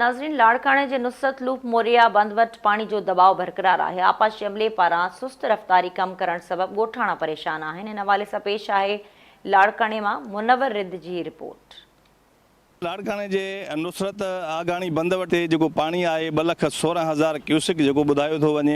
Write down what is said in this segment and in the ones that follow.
ناظرين لاڙڪاڻي جي نصرت لوپ موريا بند وٽ پاڻي جو دٻاء برقرار آهي، آبپاشي عملي پاران سست رفتاري ڪم ڪرڻ سبب ڳوٺاڻا پريشان آهن، ان حوالي سان پيش آهي لاڙڪاڻي مان منور رند جي هي رپورٽ. لاڙڪاڻي جي نصرت آگاڻي بند وٽ جيڪو پاڻي آهي 2,16,000 ڪيوسڪ جيڪو ٻڌايو ٿو وڃي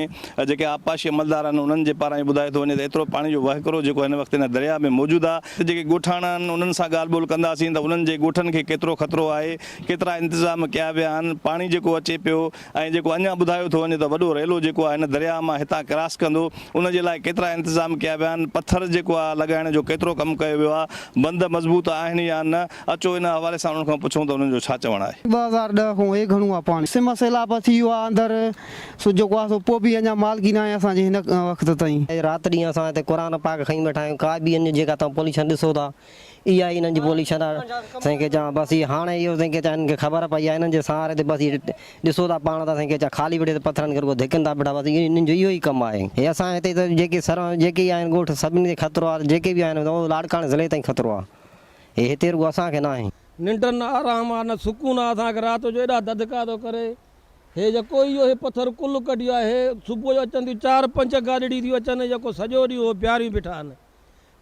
جيڪي آبپاشي عملدار آهن انهن جي پاران اهو ٻڌايو ٿو وڃي ته ايترو پاڻي جو وهڪرو جيڪو هن وقت هن درياء ۾ موجود آهي ته جيڪي ڳوٺاڻا آهن انهن سان ڳالهه ٻولهه ڪنداسين ته انهن جي ڳوٺن کي ڪيترو خطرو آهي ڪيترا انتظام ڪيا ويا آهن، پاڻي جيڪو اچي پيو ۽ جيڪو اڃا ٻڌايو ٿو وڃي ته وڏو ريلو جيڪو آهي هن درياهه مان هتان ڪراس ڪندو ان جي لاء ڪيترا انتظام ڪيا ويا آهن، پٿر جيڪو آهي لڳائڻ جو ڪيترو ڪم ڪيو ويو آهي، بند مضبوط آهن يا نه، اچو ان حوالي سان انهن کان پڇون ته انهن جو ڇا چوڻ آهي. 2010 کان هي گهڻو آهي پاڻي سم سيلاب ٿي ويو آهي اندر سو جيڪو آهي سو پوء به اڃا مالڪي ناهي اسان جي هن وقت تائين. رات ڏينهن اسان هتي قرآن پاڪ کڻي ويٺا آهيون ڪا به ان جيڪا توهان پوليشن ڏسو ٿا اها ئي انهن جي ٻولي ڇڏا سائين کي چوان بس هي هاڻي اهو سائين کي چوان هنن کي خبر پئي آهي انهن جي سهاري تي بس هي ڏسو ٿا پاڻ ٿا سائين کي چوان خالي ويٺي ته پٿرن کي رڳو ڌڪن ٿا بيٺا بس انهن جو اهو ئي ڪم آهي هي اسان هتي ته جيڪي سر جيڪي آهن ڳوٺ سڀني تي خطرو آهي جيڪي به آهن اهو لاڙڪاڻي ضلعي تائين خطرو آهي هي هتي رڳو اسان کي ناهي. ننڊ نه آرام آ نه سڪون آ اسان کي رات جو ايڏا ڌڌڪا ٿو ڪري هي جيڪو اهو هي پٿر ڪل ڪڍيو آهي هي صبح جو اچن ٿيون چار پنج گاڏڙي ٿيون اچن جيڪو سڄو ڏينهن اهو بياريون بيٺا آهن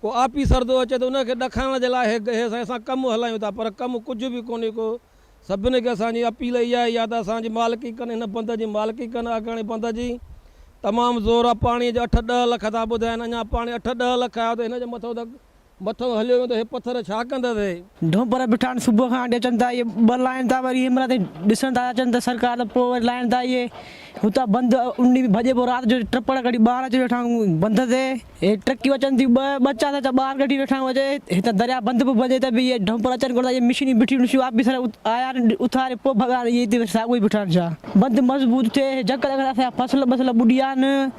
ڪو آفيسر ٿو اچي ته ان کي ڏکائڻ جي لاء هي هي سائين اسان ڪم هلايون ٿا پر ڪم ڪجهه به ڪونهي ڪو سڀني کي اسان جي اپيل اها ئي آهي ته اسان جي مالڪي ڪن هن بند جي مالڪي ڪن اڳاڻي بند جي تمام زور آهي پاڻي جو اٺ ڏهه لک ٿا ٻڌائن اڃا پاڻي اٺ ڏهه لک آيو ته هن جي مٿو ته مٿو هليو ويندو هي پٿر ڇا ڪندس هي. ڍونپر بيٺا آهن صبح کان وٺي اچن ٿا اهي ٻه لاهين ٿا وري هن مهل تائين ڏسڻ ٿا اچن ته سرڪار ته پوء وري لاهين ٿا اهي هتان بند ان ڏينهن به ڀڄي پيو رات جو ٽپڙ ڪڍي ٻاهر اچي ويٺا آهيون بند تي. هي ٽرڪيون اچن ٿيون ٻه ٻچا سچا ٻاهر ڪڍي ويٺا آهيون اچي هتان درياء بند پيو ڀڄي ته به اهي ڍنپر اچن ڪونه ٿا اهي مشينيون بيٺيون ڏسيون آفيسر آيا آهن اٿاري پوء ڀڳا آهن اهي هتي ساڳيو ئي بيٺا آهن ڇا بند مضبوط ٿئي هي جهڪ لڳل اسان جا فصل بصل ٻڏي ويا آهن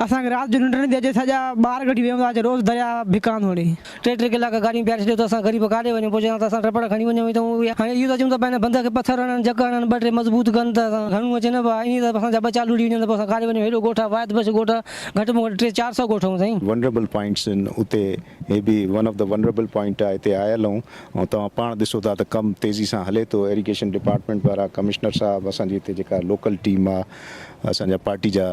اسان کي رات جو ننڊ نٿي اچي سڄا ٻار ڪڍي ويهون ٿا اچي روز درياء ڀڪاندو هڻي. ٽي ٽي ڪلاڪ گاڏيون بيهاري ڇڏيو ته اسان غريب ڪاڏي وڃون پوء چون ته اسان ٽپڙ کڻي وڃون ته هاڻي اهو ٿا چئون ته پنهنجي بند کي پٿر هڻن جڪ هڻن ٻه ٽي مضبوط ڪن ته اسان گهڻو اچي نه ڀاء ائين ته اسان جا ٻچا لڙهي وڃن ته پوء اسان ڪاڏي وڃون هيڏو ڳوٺ آهي واحد بخش ڳوٺ آهي گهٽ ۾ گهٽ ٽي چار سئو ڳوٺ هوندا سائين. ونربل پوائنٽس آهن اتي هي به one of the vulnerable point آهي هتي آيل آهيون ۽ توهان پاڻ ڏسو ٿا ته ڪم تيزي سان هلي ٿو ايريگيشن ڊپارٽمينٽ وارا ڪمشنر صاحب اسان جي هتي جيڪا لوڪل ٽيم آهي اسان جا پارٽي جا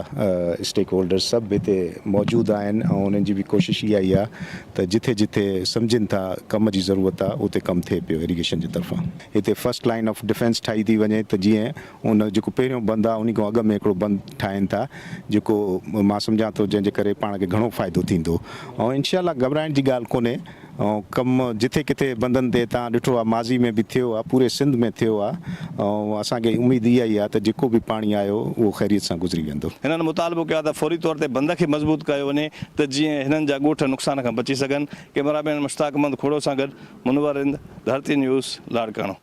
اسٽيڪ هولڊرز سڀ هتي موجود آهن ۽ انهن جي به ڪوشش اها ئي آهي ته جٿي جٿي سمجهن ٿا ڪم جي ضرورت آهي اتي ڪم ٿئي پيو ايريگيشن جي طرفان هتي فرسٽ لائين آف ڊفينس ٺاهي ٿي وڃي ته جيئن ان جيڪو پهريون بند آهي انهي کان اڳ ۾ هڪڙو بند ٺاهين ٿا جيڪو مان سمجهان ٿو جنهن جي ڪري پاڻ کي گهڻو فائدو ٿيندو ۽ انشاء الله گهٻرائڻ جي ڳالهه ڪونهي ۽ ڪم جٿي ڪٿي بندن تي تان ڏٺو آهي ماضي ۾ به ٿيو آهي پوري سنڌ ۾ ٿيو آهي ۽ اسان کي اميد اها ئي آهي ته جيڪو به پاڻي آيو اهو خيريت سان گذري ويندو. هنن مطالبو ڪيو آهي ته فوري طور تي بند کي مضبوط ڪيو وڃي ته جيئن هنن جا ڳوٺ نقصان کان بچي سگهن. ڪئميرا مين مشتاق احمد کوڙو سان گڏ منور رند، ڌرتي نيوز، لاڙڪاڻو.